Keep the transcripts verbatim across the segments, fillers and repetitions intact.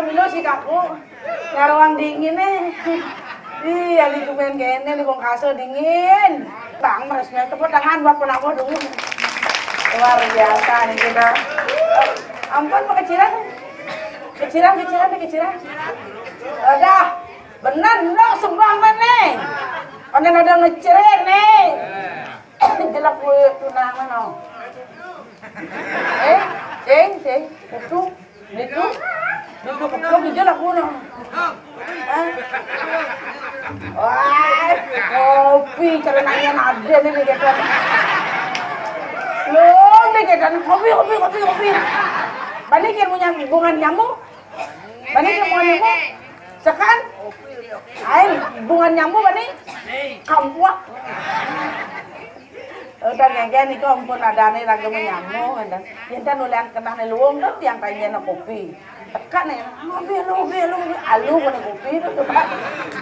Milo si kaku, laruang dingin nih. Ih, ari tumen kene di Bongkaso dingin. Bang, meresnya tepuk tangan buat penabuh dulu. Luar biasa nih kita. Ampun, Pak Keciran. Keciran, Keciran, nih, Keciran. Udah, benar, no, sembah mana? Mana ada ngecerit nih. Jelek gue tunangan, no. Eh, ceng, ceng, itu, itu, itu, itu, itu jelek gue, no. Hah? Wah, kopi, cara nanya ada nih, nih, gitu. Lu, nih, gitu, kopi, kopi, kopi, kopi. Balikin punya hubungan nyamuk. Bani ke mau nyamuk? Sekan? Ain, bungan nyamuk bani? Kampuak. Udah ngegen itu ampun ada nih lagi mau nyamuk, kan. Yang kan ulian kena nih luung tuh yang tanya kopi. Tekan nih, kopi lu, kopi lu, alu kena kopi itu coba.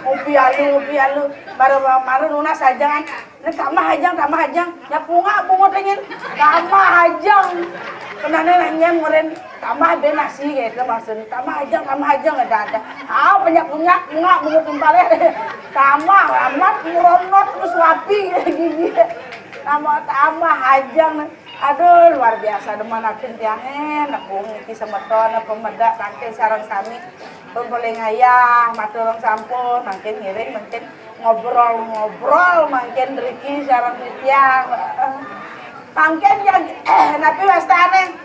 Kopi alu, kopi alu. Baru, baru nunas aja kan. Nah, tambah aja, tambah aja. Ya, bunga, bunga dingin. Tambah aja. Kenane nanya meren tambah be nasi gitu maksudnya. Tambah aja, tambah aja nggak ada. Ah, banyak bunga, bunga, bunga timpal ya. Tambah amat, meronot, terus wapi gigi. Tambah, tambah aja. Aduh, luar biasa demen atin tiangen. Aku ngiki semeton, pemedak, tangkil sarang sami. Pun paling ayah, matur sampun, makin ngiring, makin ngobrol-ngobrol mangkin riki sareng titiang. Mangkin yang napi wastane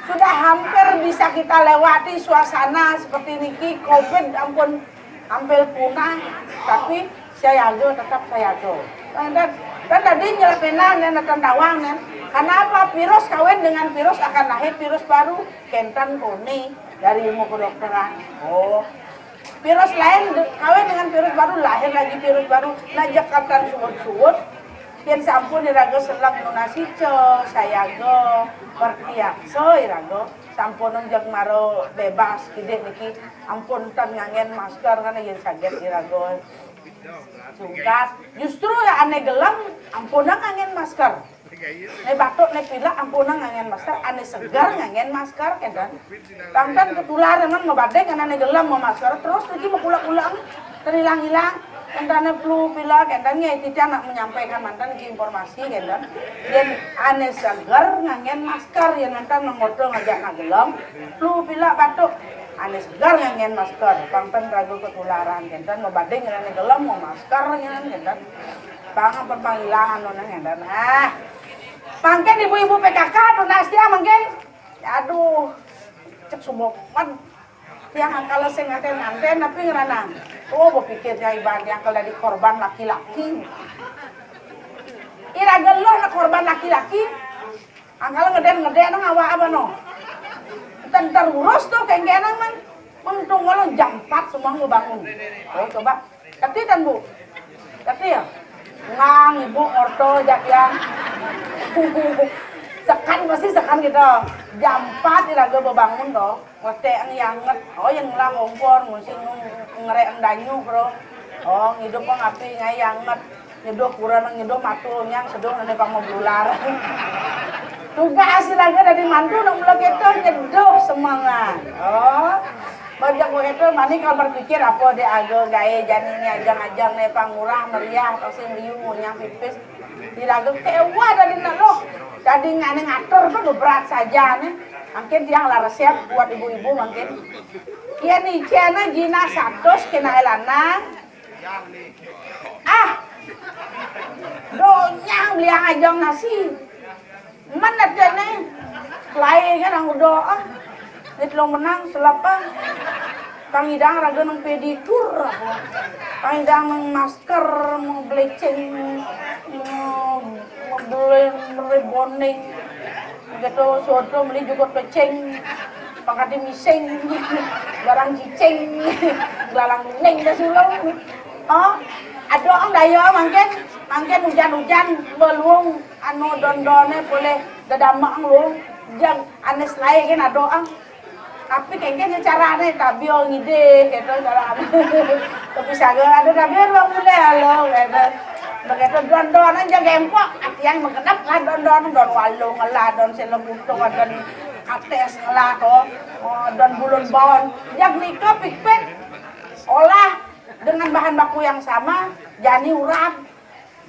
sudah hampir bisa kita lewati suasana seperti niki, covid ampun hampir punah, tapi siaga tetap siaga. Dan, dan tadi nyelepenan dan tawang, kenapa virus kawin dengan virus akan lahir virus baru? Kenten kone dari ilmu kedokteran. Oh, virus lain kawin dengan virus baru, lahir lagi virus baru. Nah, jakatan suwud-suwud, yen sampun iraga seleg nunas ica, sayaga, pertiaksa iraga, sampun njak mara bebas kidik niki, ampun ten nganggen masker kan yen saget iraga. Sungkat, justru ya ane gelem, ampun nganggen masker. Ane batuk, ane pilek, ampunang nganggen masker, ane seger nganggen masker, kenten. Tangtan ketularan kan mabading kan ane gelem mamasker, terus iki makulak-kulak, terilang-ilang, kenten ane flu, pilek, kenten nge, titiang nak menyampaikan manten iki informasi, kenten. Yen ane seger nganggen masker, yen enten menggoda ngajak nak gelem, flu, pilek, batuk, ane seger nganggen masker, tangtan ragu ketularan, kenten mabading kan ane gelem mamasker, kenten, kenten. Bang, ampun panggilan anu nang ngenden. Ah. Mangkin ibu-ibu P K K tunas tiang mangkin. Aduh. Cek sumopan. Tiang angkal sing nganten-nganten tapi ngeranang. Oh, bepikir tiang iban tiang angkal dadi korban laki-laki. Iraga luh na korban laki-laki. Angkal ngeden-ngeden nang awak apa no? Ten terurus tuh kengkenang man. Mang tunggal jam empat semua mau bangun. Oh, coba. Kati tan, Bu? Kati ya? Ngang, Ibu, orto, jak ya. Sekan pasti sekan gitu. Jam empat iraga bebangun to. Ngotek ang yanget. Oh, yang ngelah kompor, ngusi ngerek ang danyu, bro. Oh, ngidup ang api ngai yanget. Nyeduh kurang nyeduh matu nyang seduh nane pang mablular. Tugas iraga dadi mantu nak mula keto nyeduh semangat. Oh. Bajak begitu mani kalau berpikir apa dek aga gae jani ni ajang-ajang ne pang murah meriah pasti liu ngunyang pipis. Iraga kewa dadi nak loh. Dadi ngane ngatur tu berat saja ne. Mungkin tiang lah resep buat ibu-ibu mungkin. Iya ni ciana jina satus kena lanang. Ah, donyang beliang ajang nasi. Men ate ne, kelai kan ang udah ah. Ni telung menang selapa. Pangidang raga nang pedikur. Pangidang nang masker, mau beleceng, mau, mau beli, beli boning. Gitu, soto beli juga peceng. Pangkati mising, barang cicing, barang kuning dah sulung. Oh, aduh, ang daya mangkin, mangkin hujan-hujan, beluung, anu don-done boleh dadamang luung, jang anes lain kan aduh ang. Tapi kengkenya carane, tabil ngide, gitu, carane. Tapi saga ada tabil bang boleh, halo, gitu. Begitu don-don aja gempok, ati yang mengkedap lah don-don, don walung lah, don selok utuh, don Ates ngelah to, oh, don bulun baon. Yang nika pikpik olah dengan bahan baku yang sama, jani urap.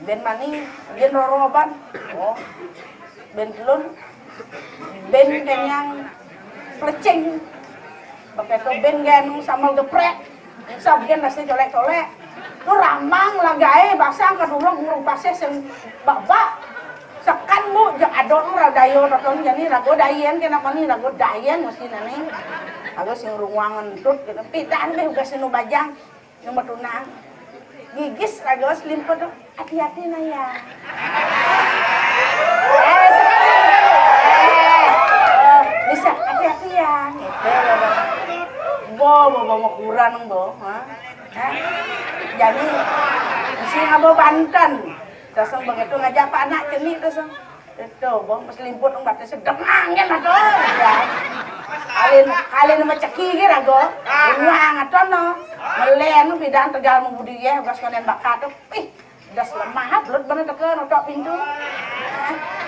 Bén mani, bén roroban. Oh. Bén telun, bén kenyang pelecing. Begitu bén gen sambal geprek. Sab gen nasi colek-colek. Tu ramang lah gaé basang ka durung gurung pasih sing babak. Sekan bu, jek adon ra dayo totong jani rago dayen kena mani rago dayen mesti nani. Rago sing runguang entut kena pidan deh ugas nu bajang. Nomor tunang. Gigis raga selimput tu. Hati-hati nah ya. Eh, sekali. Eh, bisa hati-hati ya. Gitu. Bo, bo, bo, mau kurang bo. Ha? Ha? Jadi, isi ngabo Banten. Terus begitu ngajak pak anak keni terus. Itu, bang, pas limput, bang, batas sedang angin aduh, ya. Kalin, kalin sama ceki kira, go. Uang atau no. Melen, pidan tegal mau budi ya, bas konen bakat tuh. Ih, das lemah, belut bener teke, notok pintu.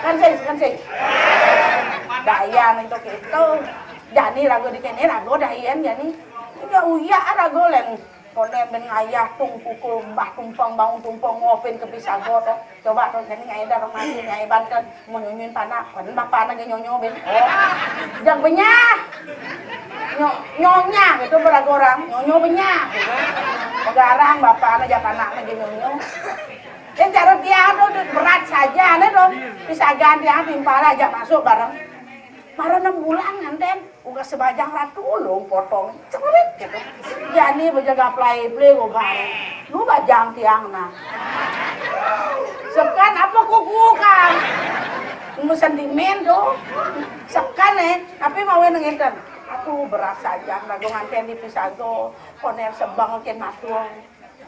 Kan sih, kan sih. Dayan itu gitu. Jani rago di kene, rago dayan, jani. Ini uyak rago len. Konen ben ngayah tung pukul mbah tumpeng bangun tumpeng ngopin ke pisago to. Coba to jani ngayah darah mati ngayah banten menyunyun panak. Konen bapak anak nyonyo ben. Oh. Jang benyah. Nyo, nyonya gitu beragorang. Nyonyo benyah gitu. Pegarang bapak anak jak anak lagi nyonyo. Dan cara tiang tuh berat saja nih tuh. Pisagan tiang timpal aja masuk bareng. Mara enam bulan nganten. Uga sebajang ratu ulung potong cerit gitu. Jani bejaga play play go bareng. Nu bajang tiang nah. Sekan apa kok bukan? Mu sentimen tu. Sekan eh, tapi mau ngenten. Aduh berat saja lagu nganten di pisago. Konen sebang ken matua.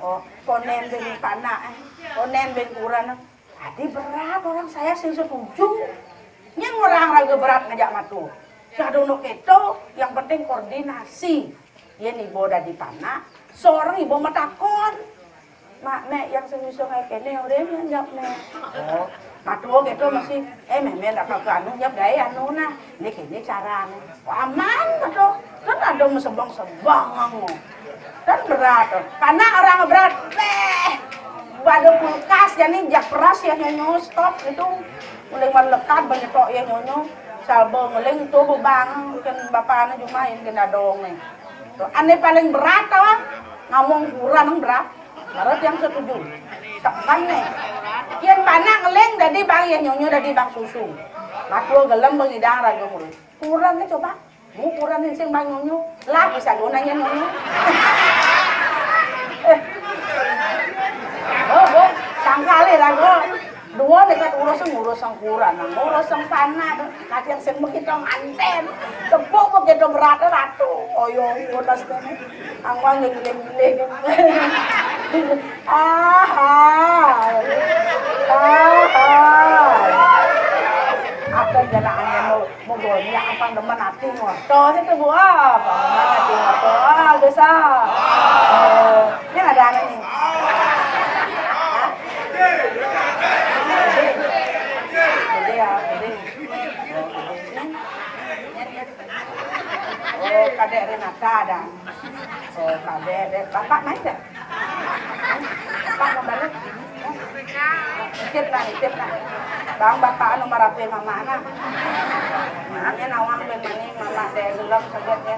Oh, konen ben panak eh. Konen ben kurang. Adi berat orang saya sing setuju. Nyang orang raga berat ngajak matu. Sing ada unduk keto, yang penting koordinasi. Yen ibo dadi panak, seorang ibo matakon. Mak nek yang sing iso ngae kene ora yang nyap nek. Oh, matu keto masih eh memen apa ke anu nyap gawe anu nah. Ini kene carane. Aman betul. Kan ada mesebang-sebang. Kan berat. Karena orang berat. Beh. Pada kulkas jadi jak peras ya nyonyo stop gitu. Mulai melekat banyak tok ya nyonyo. Salbo ngeling tu bebang kan bapak anak cuma yang kena dong nih. Tuh, ane paling berat tawang ngomong kurang berat. Berat yang setuju. Tekan nih. Yang panak ngeling dari bang ya nyonyo dari bang susu. Matua gelem bang idang raga mulut. Kurang nih coba. Mu kurang nih sing bang nyonyo. Lah bisa gunanya nyonyo. Eh. Oh, oh, sangkali lah gua. Dua dekat urus ngurus sang kurang, ngurus sang panak. Kaki yang sing begitu nganten. Tepuk begitu berat ratu. Oyo, udah sini. Angwang giling-giling. Aha. Aha. Akan jalan angin lu. Mau banyak apa demen hati ngoto sih tuh gua. Apa demen hati ngoto. Ah, bisa. Oh, ini ada anak nih. Hah? Gede ya, gede. Oh, kadek Renata ada. Oh, kadek, dek. Bapak main dek? Pak mau balik? Titip lah, titip lah. Bang, bapak anu marape mama nah. Nah, ini nawang ben mani mama dek dulu sebutnya.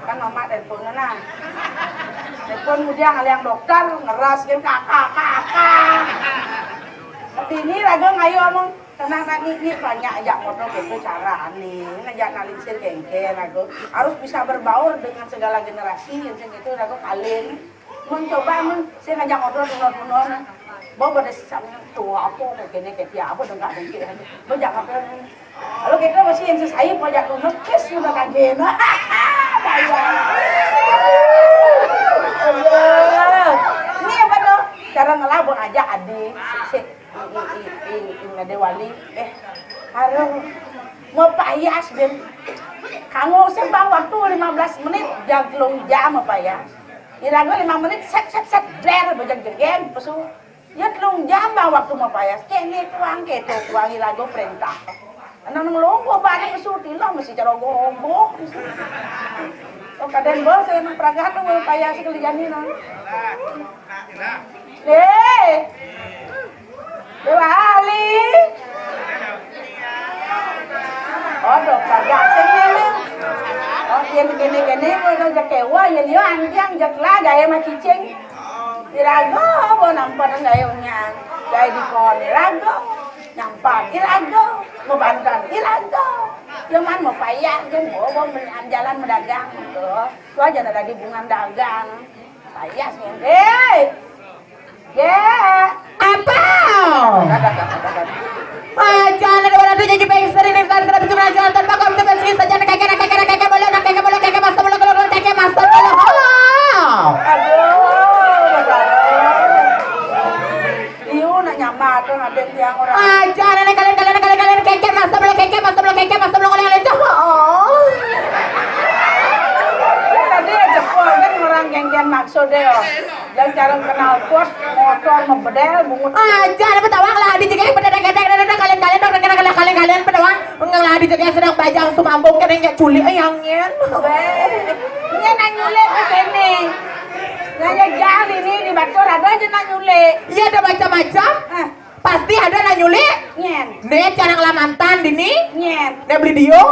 Kan mama telepon nah. Telepon kemudian ada yang dokter ngeras gitu kakak, kakak. Tapi ini raga ngayu omong tenang tadi ini banyak ajak motor gitu cara aneh ngajak nalingsir kengke raga harus bisa berbaur dengan segala generasi yang gitu raga kalin. Mun coba mun sing ngajak ngobrol tunor-tunor. Bo pada sisam tua apa kene ke tiap apa dengkak dengkik. Bo jak ngobrol. Lalu kita masih yang sesai pajak tunor kes sudah kagena. Bayar. Ini apa tuh? Cara ngelabut aja adik. Si, i, i, i, i, i, Dewali. Eh, aduh. Mau payas ben. Kamu sih bang waktu lima belas menit jam telung jam mau payas. Irago lima menit set set set bler bojang jegeng pesu. Ya telung jam bang waktu mau payas. Kene kuang keto kuang irago perintah. Nang nang longgo bani mesuti lah mesti cara gombok. Oh, kadén bos, nang pragat tu payah sekali jani nang. Deh. Dewali. Aduh, pragat sini ni. Oh, yang gini-gini, udah jakewa, yang dia anjang, jakla, gaya mah cicing. Irago, bo nampan gaya unyan. Gaya dikon, irago. Nyampan, irago. Mau bantan, irago. Cuman mau payah, dia mau, mau jalan mendagang gitu. Itu aja ada di bungan dagang. Payah sih. Hei! Ya. Apa? Aja ada orang tu jadi baik sering ni kan kena bikin aja tanpa kau tu besi saja nak keke nak keke nak keke boleh nak keke boleh keke masa boleh kalau boleh keke masa boleh. Aduh, aduh. Iu nak nyamar tu ngadeng tiang orang. Aja ada kalian kalian kalian kalian keke masa boleh keke masa boleh keke masa boleh kalian aja. Oh. Tadi aja kau kan orang genggen maksud dia. Yang jarang kenal pot, motor, mebedel, bungut. Aja ada petawang lah di tiga pedang pedang pedang kalian kalian dong kalian kalian kalian pedawang. Mengalah di tiga sedang bajang sumambung kena nyak culik eh yang nyen. Weh, ini nanyulik ke sini. Nanya jang ini di batur ada aja nanyulik. Iya ada macam-macam. Ah. Pasti ada nanyulik. Nyen. Nih cara ngelamantan dini. Nyen. Nih beli dio.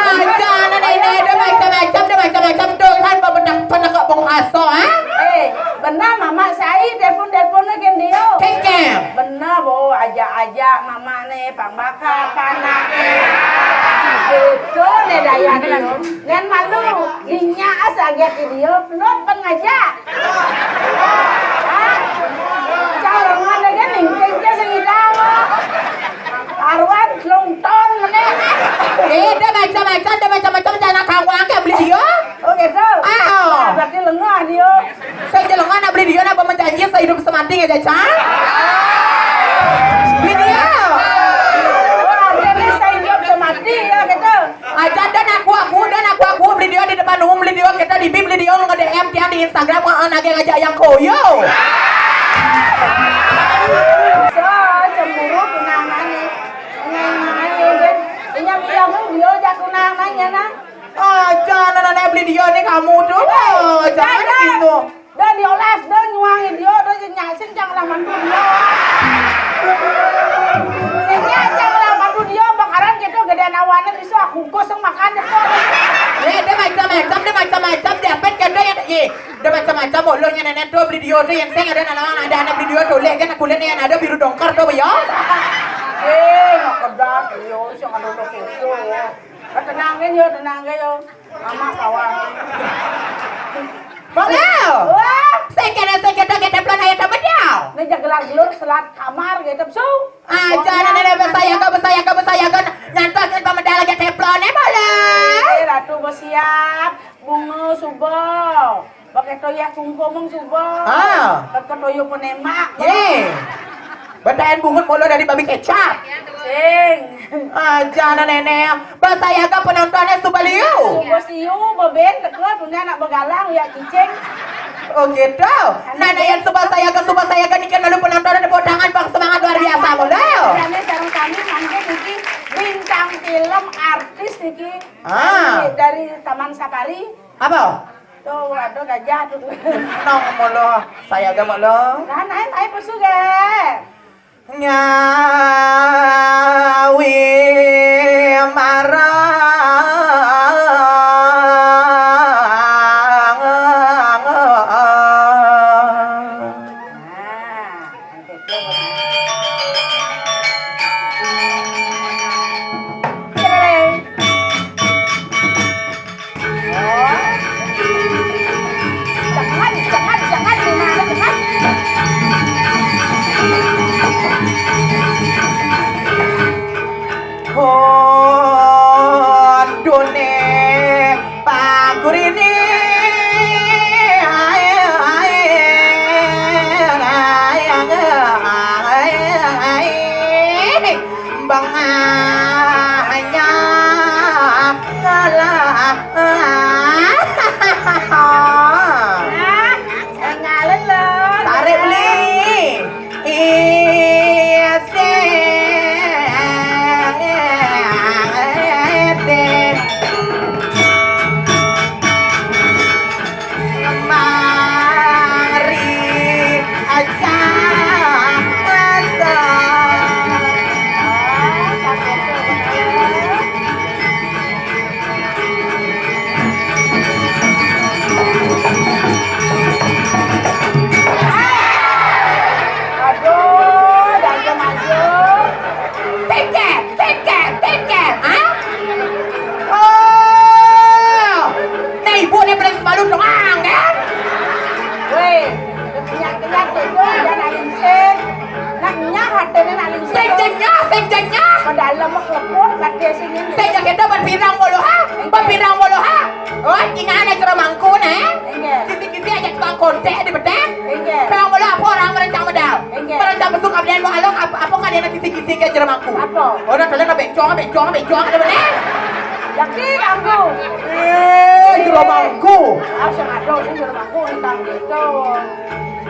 Aja anak ini ada macam-macam, ada macam-macam tuh kan, penekan bong aso, ah? Eh, benar mama saya telepon-teleponnya kan dia. Kengkeng. Benar bo, aja-aja mama nih pang bakal panak. Gitu nih daya nih. Ngan malu, dinya saget video, pelot pengaja. Hah? Calon mana kan ningkeng ke sengidang. Arwan selungton meneh. Eh, dah macam-macam, dah macam-macam, jangan kawang ke beli dia. Oh gitu. Ah. Nah, berarti lengah dia. Saya jelema nak beli dia nak berjanji sehidup semati aja, Cang. Beli dia. Wah, dia ni sehidup semati ya gitu. Aja dan aku aku dan aku aku beli dia di depan umum beli dia kita di bib beli dia nge-D M tiang di Instagram heeh nagih ngajak yang koyo. So, cemburu tunangan ni. Ngai-ngai dia. Inya bilang dia jak tunangan ya nah. Aja anak-anak beli dia ni kamu tu. Aja anak kamu. Dah dioles, dah nyuangi dia, dah nyasin janganlah mandu dia. Sehingga janganlah mandu dia, bakaran gitu gede nawane bisa aku goseng makan itu. Eh, dia macam-macam, dia macam-macam, dia apa kena yang ye, dia macam-macam, ulun yang nenek tu beli dia tu yang sing ada nanawan ada anak beli dia tu leh kan aku lihat yang ada biru dongkar tu ya. Eh, nak kedas dia, sing ada tu gitu. Tenang kan yo, tenang kan yo. Mama kawan. Boleh. Wah. Saya kena saya kena kita pelan ayat apa dia? Ni jagelar gelur selat kamar gitu. So. Aja ada ada besayaga besayaga besayaga nyantos nyen pamedal lagi teflon eh boleh. Eh, Ratu bersiap bunga subuh. Pakai toyah kungkum mung suba. Ah. Pakai toyah penembak. Ye. Betaen bungut mulu dari babi kecap. Sing. Aja anak nenek. Bahasa yaga penontonnya suba liu. Suba siu, beben, teka, punya anak begalang, ya cicing. Oh gitu. Nah, nah yang suba saya ke suba saya ke niki lalu penonton ada tangan bang semangat luar biasa mulu. Ini sarung kami mangke niki bintang film artis niki. Ah. Dari, dari Taman Safari. Apa? Tuh, ada gajah tuh. Nong mulu, saya ga mulu. Nah, naik, naik pesu ge. Ngawi marang. Nah, nanti tuh. Jangan, jangan, jangan, jangan, jangan. Oh. Pirang puluh ha? Inggih. Pirang puluh ha? Oh, ingat ada jero mangku, nah. Inggih. Kisi-kisi aja tukang kontek di bedeng. Inggih. Pirang puluh apa orang merencang medal? Inggih. Merencang besuk abdi anu alok, apa, apa kan ada kisi-kisi ke jero mangku? Apa? Oh, nah, kalian becong, becong, becong, ada bener? Yakin aku. Eh, jero mangku. Ah, sengaja sih jero mangku tentang gitu.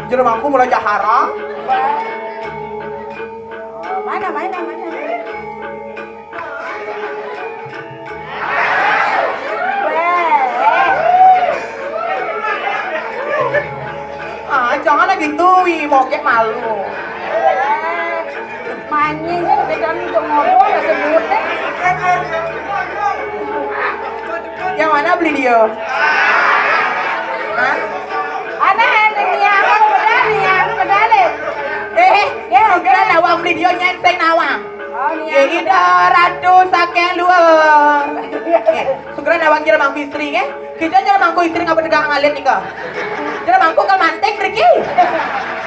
Jero mangku mulai jahara. Wah. Oh, mana, mana, mana? Ah, jangan lagi tuh, wi, moget malu. Manyi, kita untuk ngobrol, sebut deh. Yang mana beli dia? Hah? Ada yang nih, aku udah nih, aku udah deh. Eh, ya, segera nawang beli dia nyenteng nawang. Oh, iya. Ida ratu saking luar. Eh, segera nawang jero mangku istri, eh. Kita jero mangku istri ngapa tegak ngalit nih, kok? Jero mangku kal manting, Riki.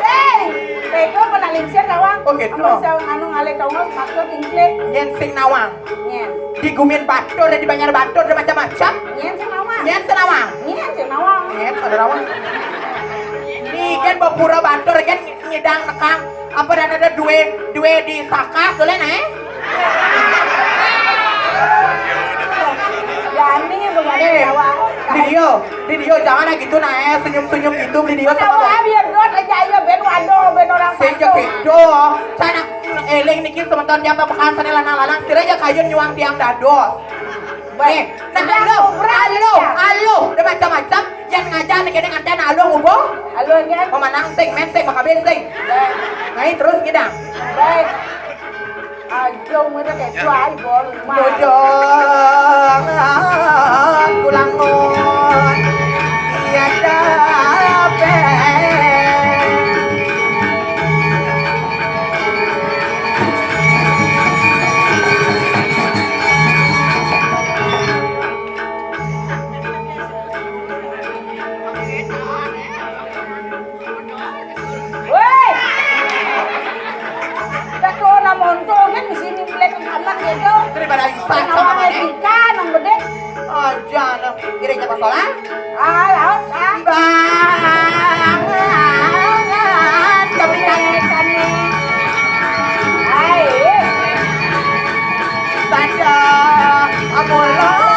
Hei, bego pernah lingsir nawang. Oh, gitu. Aku bisa nganu ngalit tongos, maksud ingklik. Nyenteng nawang. Nyen. Di gumin batur, di banjar batur, ada macam-macam. Nyen sing nawang. Nyen sing nawang. Nyen sing nawang. Nyen sing nawang. Ini kan bapura batur kan nyidang nekang. Apa dan ada dua, dua di sakas, boleh, nah? Berani begadang. Eh, Jawa. Di dia, di dia, jangan lah gitu, nah, eh, senyum-senyum gitu, di dia sama. Jawa, biar dot aja, ayo, ben waduh, ben orang sing satu. Gitu. Sana, eling niki semeton tiang tapakan sana lanang-lanang, sira aja kayun nyuang tiang dados. Baik. Eh, nah, udah, alo, alo, alo, udah macam-macam. Yang ngajar nih kene nganten alo ngubo. Alo, ya. Pemanang sing, men sing, makabe sing. Baik. Nah, terus ngidang. Baik. Ajo, mereka kayak tuai, bol. Mojoan kulangun. Iya, capek. Woi! Kita tuh nama untung kan di sini mulai rekaman gitu. Daripada Isan sama Mane. Etika, nang bedek. Aja, nang kiri siapa salah? Ah, laut, ah. Bangan, tapi kan kami. Hai. Tanda amulai.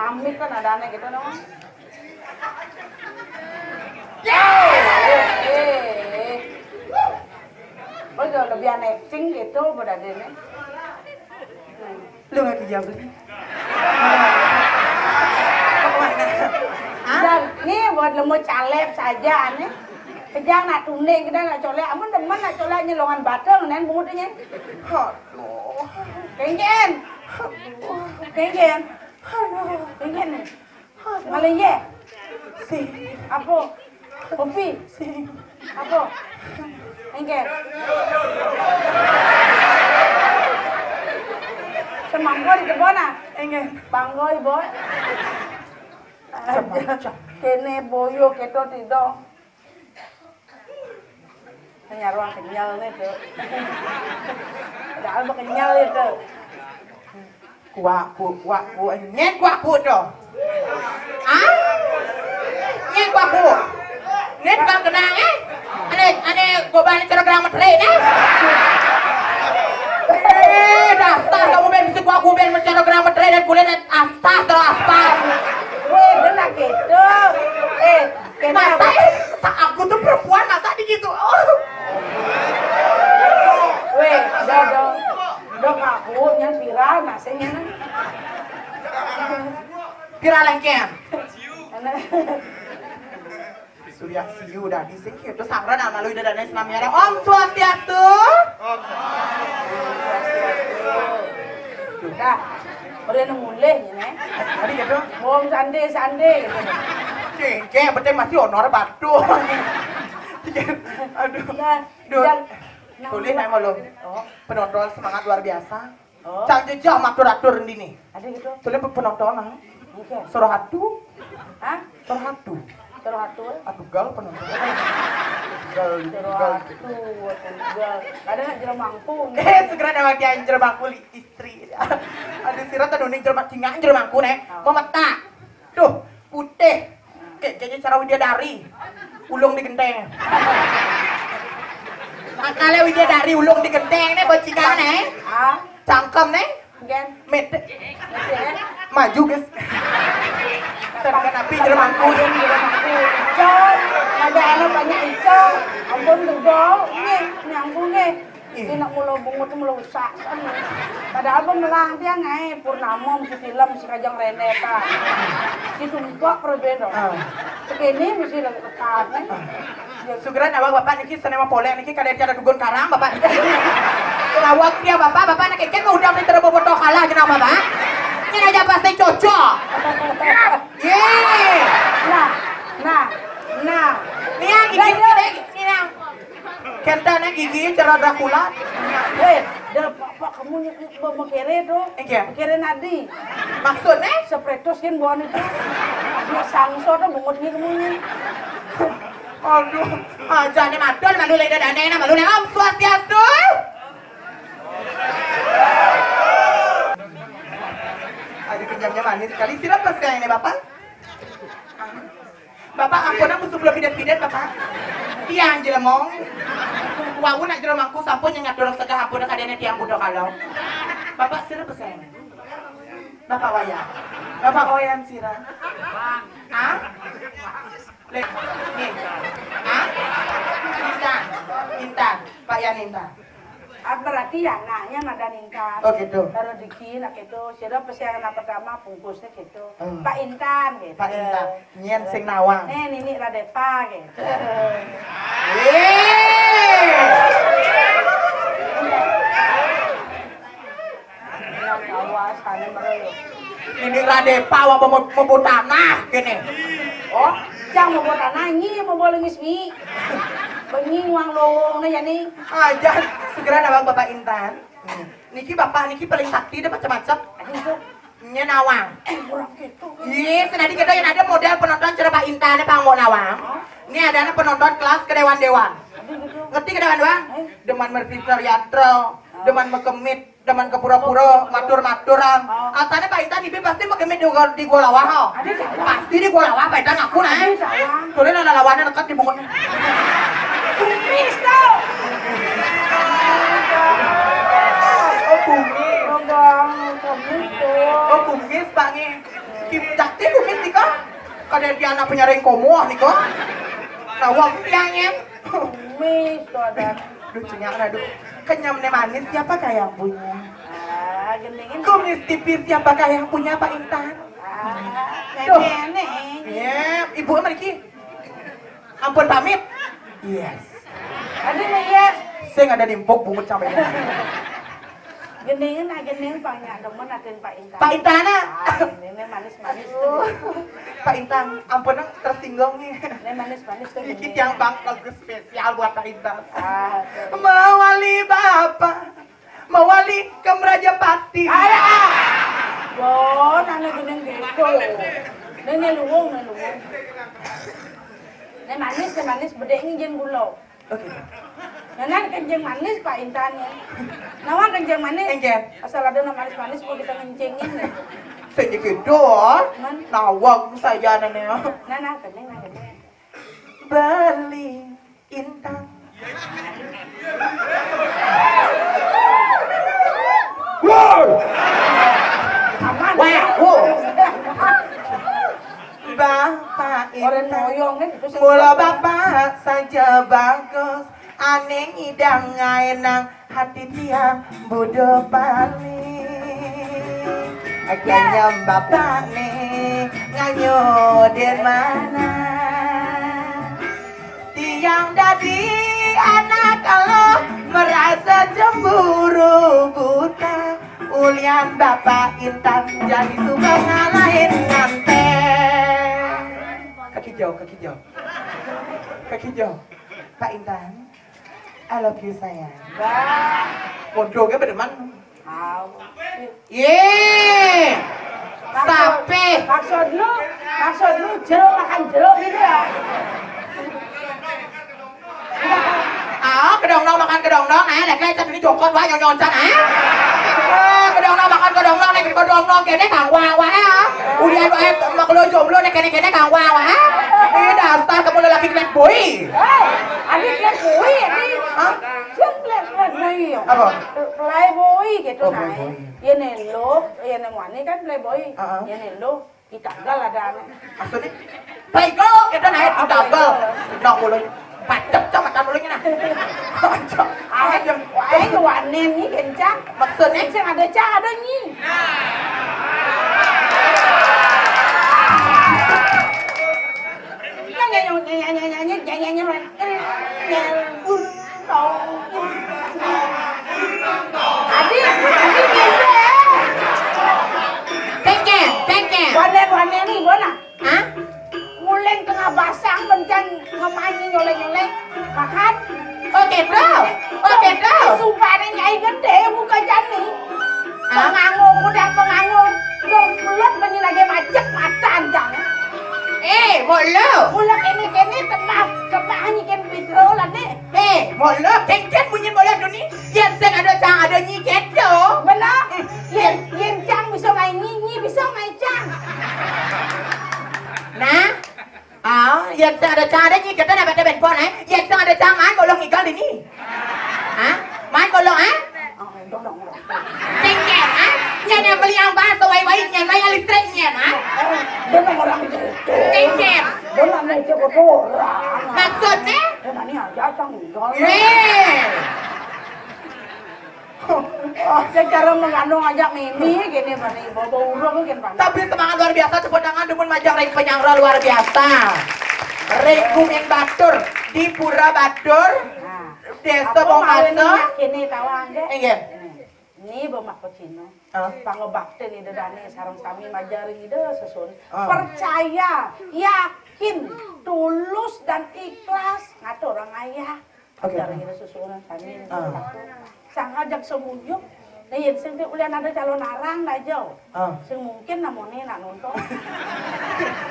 Amit kan ada anak gitu dong. Yo, eh, eh, eh. Oh, jauh lebih aneh cing gitu, budak ini. Lu nggak kerja beli? Hah? Dan nih buat lemu caleb saja aneh. Kejang nak tunding kita nak colek, amun demen nak colek nyelongan batang nen bungutnya. Aduh. Kengken. Aduh. Kengken. Aduh. Kengken. Malaysia. Si. Apa? Kopi. Si. Apa? Engke. Semangko di kebon ah. Engke. Bangkoi, boy. Semangko. Kene boyo keto tidong. Nyaruang kenyal nih tuh. Padahal mah kenyal itu. Kuaku, kuaku, nyet kuaku tuh. Hah? Nyet kuaku. Nyet bang kenang eh? Ane, ane gobang cara gerang metre nih. Eh, dasar kamu ben bisa kuaku ben mencara gerang metre dan kulit astas terus aspal. Weh, benar gitu. Eh, Masa eh, sa- aku tuh perempuan masa di gitu. Oh. Weh, udah dong. Dong aku yang viral masanya. Viral lengkeng. Surya siu dah di sini itu sangran anak lu udah dana senam nyara. Om Swastiastu. Dah, udah nang mulih ini. Tadi gitu. Om sande sande gitu. Cengke, betul masih honor batu. Aduh. Nah, Duh. Yang, tulis nama lo. Oh. Penonton semangat luar biasa. Oh. Cang jejah matur-atur dini. Ada gitu. Tulis penonton ah. Oke. Sorohatu. Hah? Sorohatu. Sorohatu. Atugal penonton. Atugal, atugal. Sorohatu, atugal. Ada nak jero mangkung. Eh, segera ada dia jero mangkung istri. Ada sirat ada uning jero mangkung, jero mangkung eh. Oh. Memeta. Duh, putih. Kayak jadi cara Widya Dari. Ulung di genteng. Makanya Widya Dari ulung di genteng nih bajingan nih. Ah. Cangkem nih. Gen. Mete. Mete. Maju guys. Tapi jermangku. Icon. Ada anak banyak icon. Ampun tuh bau. Ini nyangkung nih. Ini nak mula bungut mula usak kan. Padahal pun melang tiang ngai purnama mesti film si kajang rene ta. Si tumpak perbeda. Ah. Sekene mesti lagi ketat nih. Sugeran awak bapak niki senema polek niki kada cara dugun karang bapak niki. Awak dia bapak bapak nak keken mau udang terus bobotoh kalah jenang bapak. Ini aja pasti cocok. Ye. Nah, nah, nah. Niang gigi gede niang. Kentene gigi cara Dracula. Weh, dah apa kamu ni mekere tu? Iya. Mekere nadi. Maksudnya? Sepretos kan buan itu. Dia sangso tu bungut ni kamu ni. Aduh, aja ni madon malu leda dane na malu ni Om Swastiastu. Ada pinjamnya manis sekali. Siapa sih ini Bapak? Bapak ampun aku sebelum pidet-pidet Bapak. Tiang jelemong. Wau nak jelemongku sampun yang ngatur segah ampun kadene tiang budak kalau. Bapak sira pesen. Bapak Wayan. Bapak Wayan sira. Hah? Lek. Nih. Hah? Intan. Intan. Pak Yan Intan. Ah, berarti ya anaknya ada ningkat. Oh, gitu. Kalau diki nak gitu, sira pesen yang pertama bungkusnya gitu. Hmm. Pak Intan gitu. Pak Intan. Nyen sing nawang. Nih, nini Radepa gitu. Yeay. Awas, kalian baru. Nini Radepa apa mau, mau tanah gini. Oh, yang mau tanah nyi mau boleh ngismi. Bengi uang lowong nih ya nih. Aja segera nawang Bapak Intan. Niki bapak niki paling sakti deh macam-macam. Aduh, itu. Nya nawang. Eh, orang gitu. Iya, senadi kita yang ada model penonton cerita Intan pang mau nawang. Ini ada anak penonton kelas kedewan-dewan. Aduh, gitu. Ngerti kedewan-dewan? Eh. Deman merpikir yatro, deman mekemit, deman kepura-pura, matur-maturan. Oh. Asalnya Pak Intan ibu pasti mekemit di gua, di gua lawah. Oh. Aduh, salah. Pasti di gua lawah Pak Intan aku nah. Aduh, salah. Soalnya ada lawannya dekat di bungut. Kumis tau. Oh, kumis. Oh, bang, kumis tuh. Oh, kumis, Pak, nih. Kim Jakti kumis nika. Kada dia anak penyaring komoh nika. Nawang piangen. Kumis tuh ada. Duh, cenyak, aduh. Kenyam ne manis, siapakah yang punya? Ah, gendingin. Kumis tipis, siapakah yang punya, Pak Intan? Ah, duh. Nenek, nenek. Ya, ibu mriki. Ampun pamit. Yes. Aduh, yes. Sing ada nimpuk bungut sampai ini. Gendingin, ah, gending, Pak, nya demen atin Pak Intan. Pak Intan, ah. Ah, ini, ini manis-manis tuh. Aduh. Pak Intan, ampun, ah, tersinggung nih. Ini manis-manis tuh. Iki gending. Yang bang bagus spesial buat Pak Intan. Ah, tuh. Mawali Bapak, mawali ke Merajapati. Alah. Yo, nana gending gitu. Ini, ini luwung, ini luwung. Ini manis, ini manis, bedek ini jen gula. Oke. Nah, nah, kencing manis, Pak Intan, ya. Nawa kencing manis? Kencing. Asal ada nama manis-manis, mau kita ngencingin, ya. Sedikit doang. Man. Nawang saja, Nenek. Nah, nah, kencing, nah, kencing. Beli Intan. Wow! Aman. Wah, wow. Bapak Intan. Orang moyong, kan? Mula bapak saja bagus. Aneh ngidang ngaenang hati tiang budo paling. Kayam bapak nih nganyudir mana. Tiang dadi anak kalau merasa cemburu buta. Ulian bapak Intan jadi suka ngalahin nganten. Kaki jauh, kaki jauh. Kaki jauh. Pak Intan. I love you, sayang. Bah. Bodoh ke bedeman. Au. Ye. Sape. Maksud lu, maksud lu jeruk makan jeruk gitu ya? Ah, kedongnong makan kedongnong, nah, lek lecet ini jokot wah nyonyon can, ah. Ah, kedongnong makan kedongnong, nek kedongnong kene kang wah wah, ah. Ulian wae mak lo jomblo nek kene-kene kang wah wah, ah. Ini dasar kamu lelaki playboy. Hei, adik playboy, adik. Hah? Siapa play-, playboy ya? Apa? Playboy gitu, oh, nah. Playboy. Ya, nih lo, ya, nih wani kan playboy. Heeh. Ya, nih lo, kita gagal ada anu. Maksudnya? Playboy, kita naik apa kita gagal. Playboy? Nah, mulai pacet sama kan mulainya, nah. Ayo, ayo, wani nih, kencang. Maksudnya? Sing ada cah, ada nyi. Nyanyi, nyanyi, nyanyi, nyanyi, nyanyi, nyanyi, nyanyi. Adi, adi, gitu ya. Tengken, tengken. Wanen, wanen nih, bona. Hah? Muleng tengah basang, pencan ngemanyi nyoleng-nyoleng. Makan. Oke, bro. Oke, bro. Sumpah nih, nyai gede, buka jani. Hah? Pengangun, udah pengangun. Belum, belum, penyi lagi macet, mata anjang. Eh, mau lo? Mulek ini, ini, tempat, tempat, nyikin video lah, nih. Eh, molo, kengken bunyi molo duni, yen sing ada cang ada nyi kedo. Bener? Yen, yen cang bisa main nyi, nyi bisa main cang. Nah, ah, yen sing ada cang ada nyi kedo, dapat ben pon, eh. Yen sing ada cang man molo ngigal dini. Hah? Man molo, eh? Kengken, ah? Nyan yang beli yang bahas wai-wai nyan, bayar listrik nyan, ah? Dia orang itu. Kengken. Dia namanya itu orang. Maksudnya? Dia nanya aja, Cang, enggak. Nih. Dia cara mengandung aja mimi gini, Pak, nih. Bawa-bawa urung gini, Pak. Tapi semangat luar biasa, tepuk tangan dumun majang ring penyangra luar biasa. Ring Gumin Batur di Pura Batur, nah. Desa Bongkasa. Ini tahu aja. Inggih. Ini Bapak Cina. Ah. Pangabaktin Ida Dane sareng sami majeng ring Ida sesun. Ah. Percaya, yakin, tulus dan ikhlas ngaturang ayah. Oke. Majeng ring Ida sesuunan sami. Ah. Sangkal jag semuyuk. Nah, yen sing ulian ada calon arang dah jauh. Ah. Sing mungkin namone nak nonton.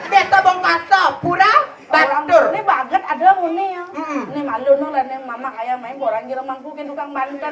Desa Bongkasa, Pura Batur. Ini banget ada muni ya. Mm-mm. Ini malu no lah, ini mama kayak main orang kira mangkukin tukang banten.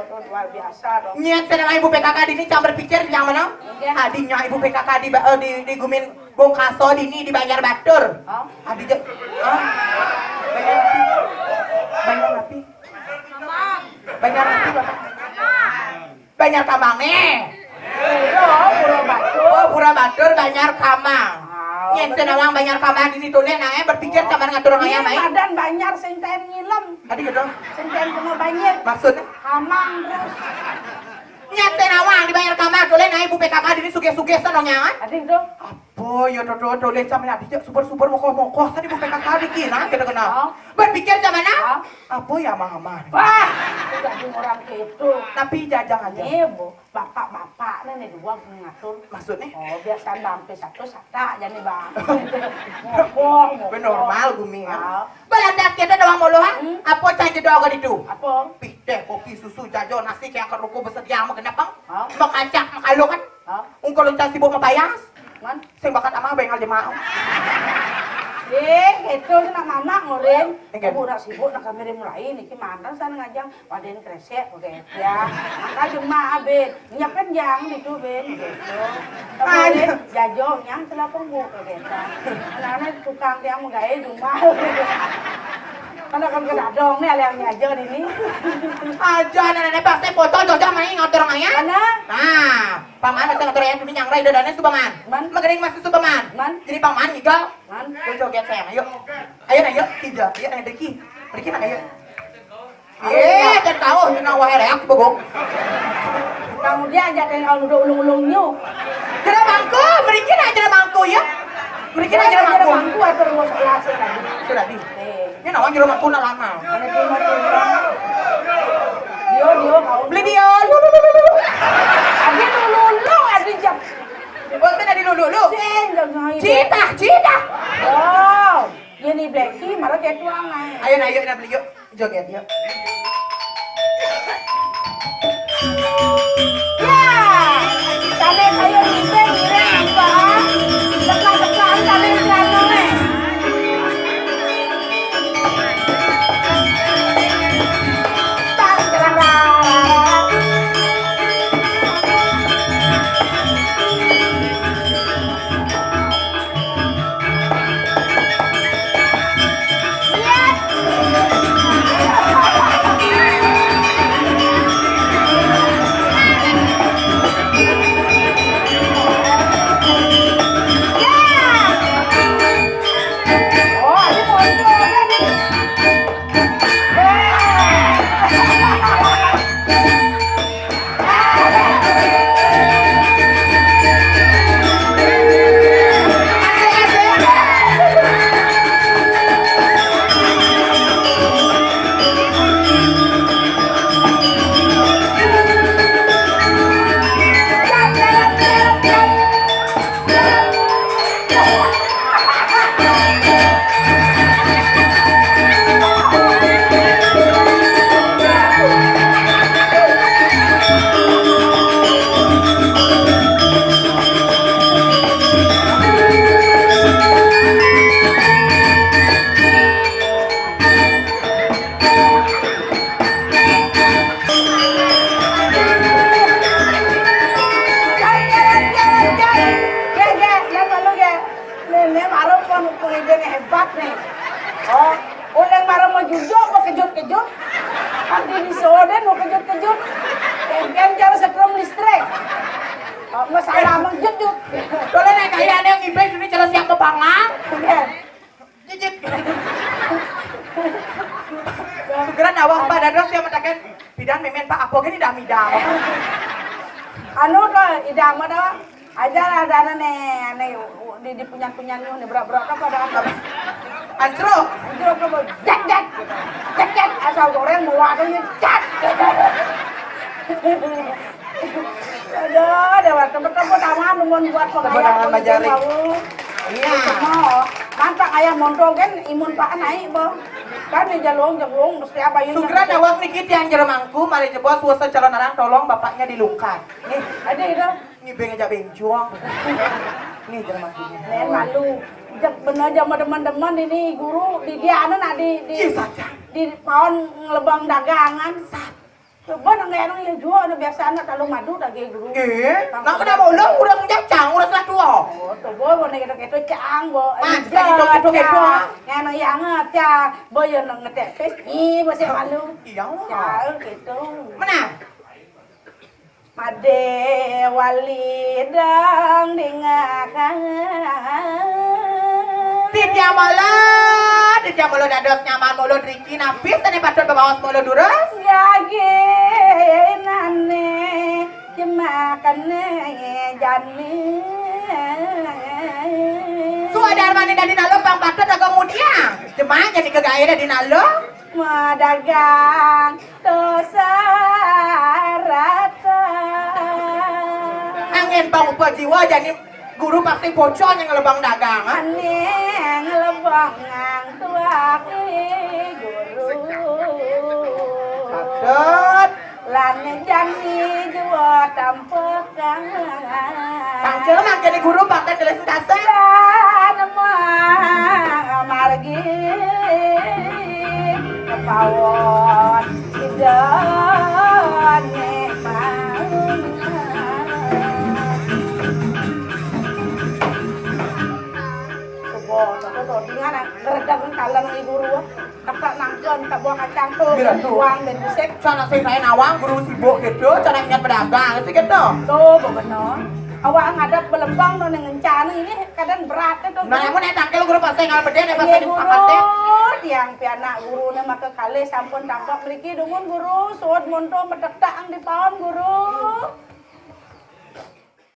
tuh luar biasa dong. Nyén sing nawang ibu P K K dini, cang berpikir yang mana? Iya. Tadinya ibu P K K di, eh, di, di Gumin Bongkaso dini di Banjar Batur. Hah? Adi ja-, hah? Banjar api. Banjar api. Banjar api, Bapak. Banjar Kambang nih. Iya, Pura Batur. Oh, Pura Batur, Banjar Kambang. Ah, nyén sing nawang Banjar Kambang dini tuh, Lé, nah, eh, berpikir sama ngatur orang ayam, eh. Padan Banjar sing taén ngilem. Tadi gitu. Sing taén kena banjir. Maksudnya? Hamang terus. Nyén sing nawang di Banjar Kambang tuh, Lé, nah, ibu P K K dini sugih-sugih sono nyaman. Tadi gitu. Apa ya, Dodo, Dodo, Lé, cang adi ja subur-subur, mokoh-mokoh, tadi ibu P K K dikira, kita kenal. Oh. Berpikir sama nah? Oh. Apa ya, Mama? Wah, jadi orang gitu. Tapi jajang aja. Nih, Bu. Bapak-bapak nih, nih dua ngatur. Maksudnya? Oh, biasa bampe satu sata jadi, Bang. Ngomong, ngomong. Normal, Gumi, ya. Ah. Balantas kita doang mulu, ha? Hmm. Apa cang jedo ka ditu? Apa? Pih, téh, kopi, susu, jajo, nasi, kayak ke ruko bersedia sama genep, Bang. Hah? Makancak, makalungan. Hah? Ungkul lencah sibuk mapayas. Man? Sing bakat amah bengal jemaah. Eh, gitu, nak mamak ngurin. Eh, gitu. Ibu nak sibuk, nak kami mulai, niki mantan sana ngajang. Padén kresek, oke. Ya, angka jemaah, Ben. Nyiapin jang itu, Ben. Gitu. Ayo. Kemudian, jajo, nyang telah pembu, oke. Anak-anak tukang tiang menggawe jumah. Mana kan kedadong nih, aliang jajo ini. Aja, anak-anak, pasti foto, jajo, main ngatur, ya? Mana? Nah, paman, ada ngatur, ya, dulu nyangrai, dadanya Subaman. Man? Magering masih Subaman. Man? Jadi paman, gitu. Man? Gue joget, sayang, ayo. Ayo, nah, yuk, tiga. Ayo, nah, Deki. Deki, mana, ayo. Eh, kan tahu, ini nawah réak, begong. Kamu dia aja kayak kalau udah ulung-ulung nyu. Jero mangku, mriki nak jero mangku ya. Mriki nak jero mangku. Jero mangku atau mau sekelas ya tadi? Sudah di. Eh. Ini nawang jero mangku nak lama. Ada cuma cuma. Dio, dio, kau. Beli dio, lu, lu, lu, lu, lu. Ada lu, lu, lu, ada jam. Bosan ada lu, lu, lu. Sing, jangan gitu. Cita, cita. Oh, ini Blacky, malah kayak tuang, eh. Ayo, nah, ayo, nah, beli yuk. Joget, yuk. Ya, tadi saya ngibing, ngibing, apa? Dekat-dekat, tadi piano, eh. Tang, tang, tang, tang, tang. Gé, gé, lihat malu, gé. Nih, nih, marem kan pengibadah hebat nih. Oh, udah marem mau jujur, mau kejut-kejut. Nanti disoden mau kejut-kejut. Kan cara setrum listrik. Oh, nggak salah mau jujur. Boleh naik kayak ada yang ngibing ini cara siap kepangan. Oke. Jijik. Segera nawang Pak Dadros yang matakan bidan memen Pak apa gini dah midang. Anu tuh idang mah dah. Aja ada nih, nih di, di punyan-punyan nih berat-berat apa dah. Ancro. Ancro apa? Jek, jek. Jek, jek. Asal goreng mau ada nih, jek. Aduh, ada tempat-tempat aman, numun buat pengayah, tangan pengayah bajari. Mau. Iya. Mau. Antak ayah monto kan imun pak naik, Bang. Kan di jalung jagung mesti apa ini? Sugra dawak niki tiang jero mangku, mari jebos wasa calon aran tolong bapaknya dilungkat. Nih, ada itu. Ngibeng aja benjong. Nih jero mangkunya. Nen malu. Jep bener aja mau demen-demen ini guru di dia anu nak di di Iya saja. Di paon ngelebang dagangan. Coba nang anu ya jua anu biasa anak kalau madu daging guru. Eh, nak kena bolong udah punya cang udah sudah tua. Oh, coba mau nek itu cang bo. Mas, Iya, itu, itu, itu, cang. Nganu yang cang. Bo yo nang ngetek pis ni masih malu. Iya. Ya gitu. Mana? Made wali dang dingakang. Titiang mala, titiang mala dados nyaman mala driki napi sane patut bebaos mala durus? Gagenane jemakane jani. Suada armane dadi nalo pang patut aga mudiang. Jemak jadi kegawe dadi nalo. Madagang dosa rata. Angin pangupa jiwa jani guru pasti bocor yang ngelebang dagang, ah. Ane ngelebang tuak guru. Patut. Lan jani jiwa tampekan. Tangkil mangkene guru patut gelis dasar. Lan ma-, margi kepawon idane mau. Coba, coba, coba, dengan, eh, ngeredek kaleng ni guru, eh. Kakak nangkon, tak buah kacang tu. Kira tu. Uang dan bisik. Sana sing saya nawang, guru sibuk gitu, cara ingat pedagang, sih gitu. Tuh, benar. Awak ngadep belembang tu, nang ngencana ini kadang berat tu. Nah, yang mana tangkil guru pasal ngal beden, ya, pasal Iya, di guru. Tiang pianak guru ni maka kalih sampun tampak mriki, dungun guru, suud monto medektang di paon guru.